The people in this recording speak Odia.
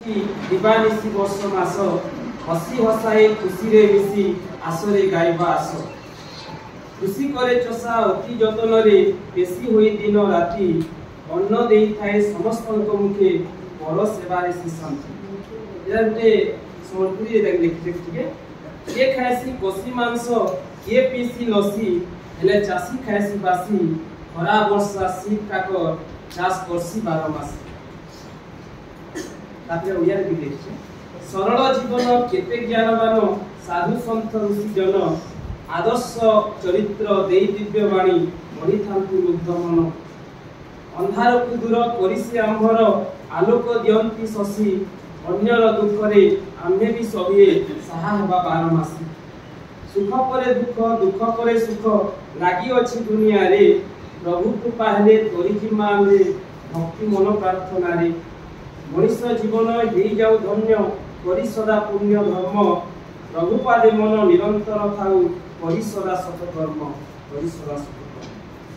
ଦିବାନିଶି ବର୍ଷ ମାସ, ହସି ହସାଏ ଖୁସିରେ ମିଶି, ଆସରେ ଗାଇବା ଆସ। କୃଷି କରେ ଚଷା ଅତି ଯତ୍ନରେ, ପେଶି ହୋଇ ଦିନ ରାତି, ଅନ୍ନ ଦେଇଥାଏ ସମସ୍ତଙ୍କ ମୁଖେ, ପର ସେବାରେ ସେ ଶାନ୍ତି। ଏଇଟା ଗୋଟେ ସମ୍ବଲପୁରୀ ଲେଖିছে ଟିକେ। କିଏ ଖାଏସି କଷି ମାଂସ, କିଏ ପିଇସି ଲସି, ହେଲେ ଚାଷୀ ଖାଏସି ବାସି, ଖରା ବର୍ଷା ଶୀତ କାକର, ଚାଷ କରସି 12 ମାସ। ତାପରେ ଓଡ଼ିଆରେ ବି ଲେଖିছে। ସରଳ ଜୀବନ କେତେ ଜ୍ଞାନବାନ ସାଧୁ ସନ୍ଥ ଋଷି ଜନ, ଆଦର୍ଶ ଚରିତ୍ର ଦେଇ ଦିବ୍ୟ ବାଣୀ, ମଣିଥାନ୍ତି ମୁଗ୍ଧ ମନ। ଅନ୍ଧାରକୁ ଦୂର କରିସି ଆମ୍ଭର, ଆଲୋକ ଦିଅନ୍ତି ଶଶୀ, ଅନ୍ୟର ଦୁଃଖରେ ଆମ୍ଭେ ବି ସଭିଏ ସାହା ହେବା 12 ମାସି। ସୁଖ ପରେ ଦୁଃଖ, ଦୁଃଖ ପରେ ସୁଖ ଲାଗିଅଛି ଦୁନିଆରେ, ପ୍ରଭୁ କୃପା ହେଲେ ତରିଯିମା ଆମ୍ଭେ ଭକ୍ତି ମନ ପ୍ରାର୍ଥନାରେ। ମଣିଷ ଜୀବନ ହେଇଯାଉ ଧନ୍ୟ, କରି ସଦା ପୁଣ୍ୟ ଧର୍ମ, ପ୍ରଭୁପାଦେ ମନ ନିରନ୍ତର ଥାଉ, କରି ସଦା ସତକର୍ମ, କରି ସଦା ସତକର୍ମ।